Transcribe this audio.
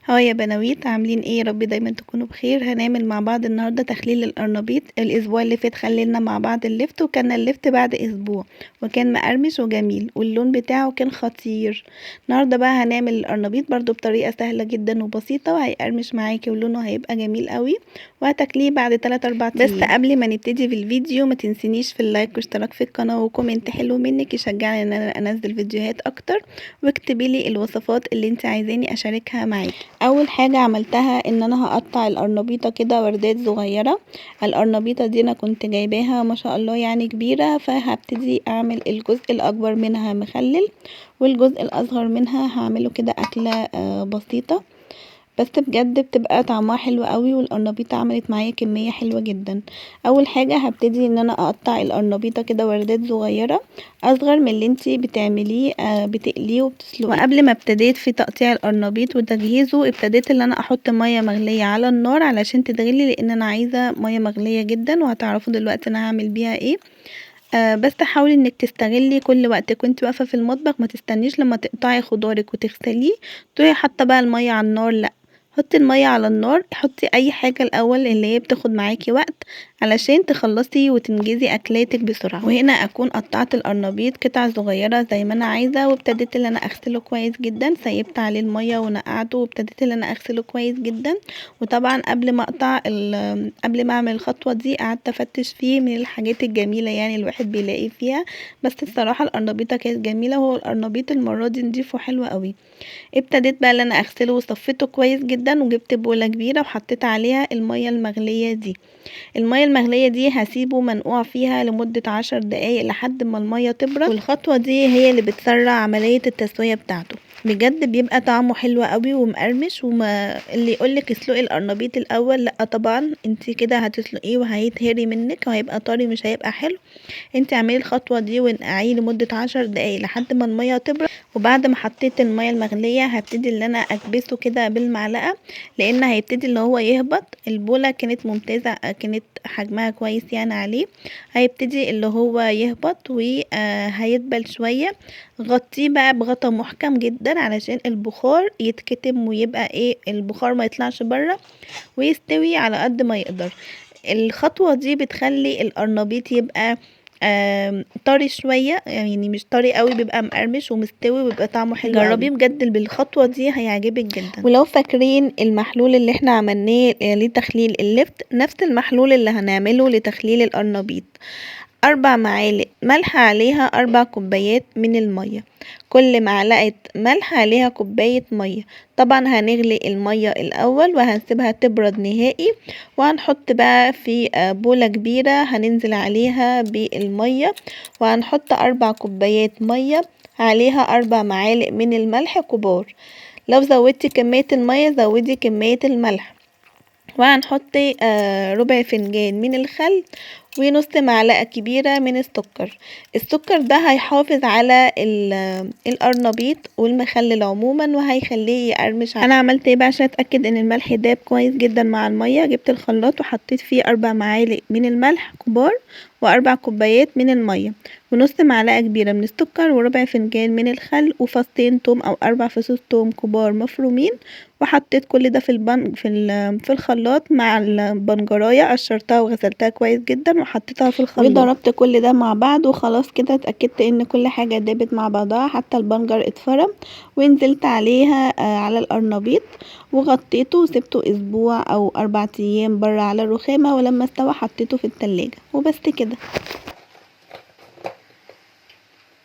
Hi يا بناويت، عاملين ايه؟ يا رب دايما تكونوا بخير. هنعمل مع بعض النهارده تخليل القرنبيط. الاسبوع اللي فات خللنا مع بعض اللفت، وكان اللفت بعد اسبوع وكان مقرمش وجميل واللون بتاعه كان خطير. النهارده بقى هنعمل القرنبيط برضو بطريقه سهله جدا وبسيطه، وهيقرمش معاكي ولونه هيبقى جميل قوي، وهتاكليه بعد 3 4 ايام. بس قبل ما نبتدي في الفيديو ما تنسينيش في ال like واشتراك في القناه و comment حلو منك يشجعني ان انا انزل فيديوهات اكتر، واكتبي لي الوصفات اللي انت عايزاني اشاركها معاكي. اول حاجه عملتها ان انا هقطع القرنبيطه كده وردات صغيره. القرنبيطه دي انا كنت جايباها ما شاء الله يعني كبيره، فهبتدي اعمل الجزء الاكبر منها مخلل، والجزء الاصغر منها هعمله كده اكله بسيطه، بس بجد بتبقى طعمها حلو قوي، والقرنبيطه عملت معايا كميه حلوه جدا. اول حاجه هبتدي ان انا اقطع القرنبيطه كده وردات صغيره اصغر من اللي انتي بتعمليه بتقليه وبتسلقيه. وقبل ما ابتديت في تقطيع القرنبيط وتجهيزه ابتديت ان انا احط ميه مغليه على النار علشان تتغلي، لان انا عايزه ميه مغليه جدا، وهتعرفوا دلوقتي انا هعمل بيها ايه. بس حاولي انك تستغلي كل وقتك وانت واقفه في المطبخ، ما تستنيش لما تقطعي خضارك وتغسليه تروحي حاطه بقى الميه على النار، لا حطي الميه على النار، حطي اي حاجه الاول اللي هي بتاخد معاكي وقت علشان تخلصي وتنجزي اكلاتك بسرعه. وهنا اكون قطعت القرنبيط قطع صغيره زي ما انا عايزه، وابتديت ان انا اغسله كويس جدا، سيبت عليه الميه ونقعته وابتديت ان انا اغسله كويس جدا. وطبعا قبل ما اعمل الخطوه دي قعدت افتش فيه من الحاجات الجميله يعني الواحد بيلاقي فيها، بس الصراحه القرنبيطه كانت جميله، وهو القرنبيط المره دي نضيف وحلو قوي. ابتديت بقى ان انا اغسله وصفيته كويس جدا، وجبت بوله كبيره وحطيت عليها الميه المغليه دي. الميه المغليه دي هسيبه منقوع فيها لمده 10 دقايق لحد ما الميه تبرد، والخطوه دي هي اللي بتسرع عمليه التسويه بتاعته. بجد بيبقى طعمه حلو قوي ومقرمش. وما اللي يقولك اسلقي القرنبيط الاول، لا طبعا انتي كده هتسلقيه وهيتهري منك وهيبقى طري مش هيبقى حلو. انتي اعملي الخطوه دي وانقعيه لمده 10 دقايق لحد ما الميه تبرد. وبعد ما حطيت الميه المغليه هبتدي ان انا اكبسه كده بالمعلقه، لان هيبتدي اللي هو يهبط. البوله كانت ممتازه، كانت حجمها كويس يعني عليه، هيبتدي اللي هو يهبط وهيدبل شويه. غطيه بقى بغطا محكم جدا علشان البخار يتكتم ويبقى ايه، البخار ما يطلعش بره ويستوي على قد ما يقدر. الخطوه دي بتخلي القرنبيط يبقى طري شويه، يعني مش طري قوي، بيبقى مقرمش ومستوي وبيبقى طعمه حلو. جربيه بجد بالخطوه دي هيعجبك جدا. ولو فاكرين المحلول اللي احنا عملناه لتخليل اللفت، نفس المحلول اللي هنعمله لتخليل القرنبيط. 4 معالق ملح عليها 4 كوبايات من المية، كل معلقة ملح عليها كوباية مية. طبعا هنغلي المية الاول وهنسيبها تبرد نهائي، وهنحط بقى في بولة كبيرة هننزل عليها بالمية، وهنحط 4 كوبايات مية عليها 4 معالق من الملح كبار. لو زودتي كمية المية زودي كمية الملح. وهنحط ربع فنجان من الخل ونص معلقة كبيرة من السكر. السكر ده هيحافظ على القرنبيط والمخلل عموما وهيخليه يقرمش. انا عملت ايه بقى عشان اتاكد ان الملح داب كويس جدا مع المية؟ جبت الخلاط وحطيت فيه 4 معالق من الملح كبار و4 كوبايات من المية ونص معلقة كبيرة من السكر وربع فنجان من الخل وفصين توم او 4 فصوص توم كبار مفرومين، وحطيت كل ده في الخلاط مع البنجرايه، قشرتها وغسلتها كويس جدا وحطيتها في الخلاط وضربت كل ده مع بعض. وخلاص كده اتاكدت ان كل حاجه دابت مع بعضها، حتى البنجر اتفرم، ونزلت عليها على القرنبيط وغطيته وسبته اسبوع او 4 ايام بره على الرخامه، ولما استوى حطيته في التلاجة وبس كده.